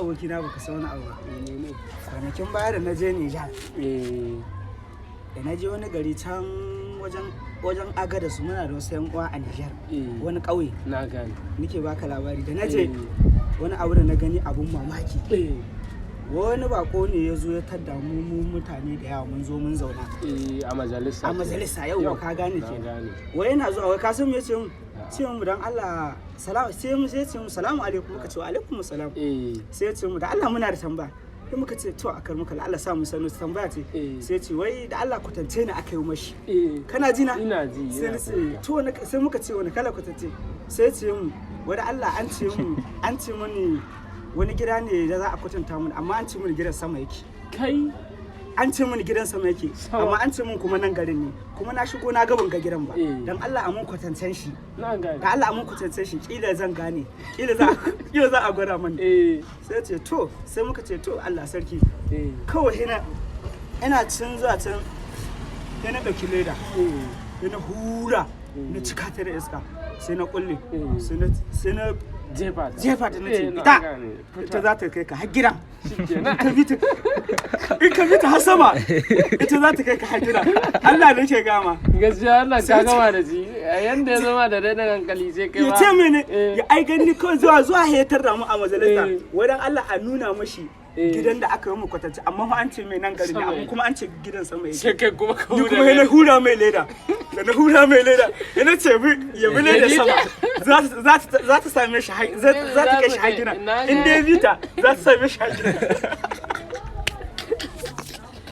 Abokina, baka san wani abu ba. Menene? Kwanakin baya da na je Nijar, da na je wani gari can wajen Agada su, muna da wasu yan uwa a Nijar. Wani ƙauye. Na gane. Nake baka labari, da na je, wani abu da na gani abun mamaki. Wani bako ne ya zo ya tadda mu, mu mutane da yawa mun zo mun zauna. Eh, a majalisa. A majalisa yau, ka gane. Na Kenan. gane. Wai yana zuwa, wai ka san me ya ce mu? Ce mu dan Allah salam, sai mu sai ce mu salamu alaikum, muka ce wa alaikum salam. Sai ya ce mu da Allah muna da tambaya. Sai muka ce to akar muka Allah sa mu sanu tambaya ce. Sai ce wai da Allah kwatance ne aka yi mashi. Kana ji na? Ina ji. Sai Ina na ce fahimta. To sai muka ce wani kala kwatance? Sai ce mu wai da Allah an ce mani wani gida ne da za a kwatanta mun, amma an ce mini gidan sama yake. Kai. An ce mini gidan sama yake. Sama. Amma an ce mun kuma nan garin ne, kuma na shigo na ga ban ga gidan ba. Dan Allah a mun kwatancen shi. Na gane. Da Allah a mun kwatancen shi, kila zan gane, kila za a gwada mani. Sai ce to, sai muka ce to Allah sarki. Kawai ina cin zuwa can, sai na ɗauki leda, sai na hura, na cika ta da iska, sai na kulle, sai na Jefa ta. jefa ta, nace Na ita gane. ita za ta kai ka har gidan. Shikenan. In ka bi ta har sama, ita za ta kai ka har gidan. Allah ne ke gama. Gaskiya Allah ka gama da shi. Yanda ya zama da daidai hankali sai kai Ya ma. ce mene? Ya ai gani kawai zuwa hetar da mu a majalisa. Wai dan Allah a nuna mashi gidan da aka yi mu kwatance, amma fa an ce mai nan garin ne, Sama amma yake. kuma an ce gidan sama yake. Sai kai kuma ka Ni huda kuma na leda. hura mai leda, da na hura mai leda yana ce bi ya bi leda bi sama za ta same shi za ta kai shi har gida. Na In dai bita za ta same shi har gida.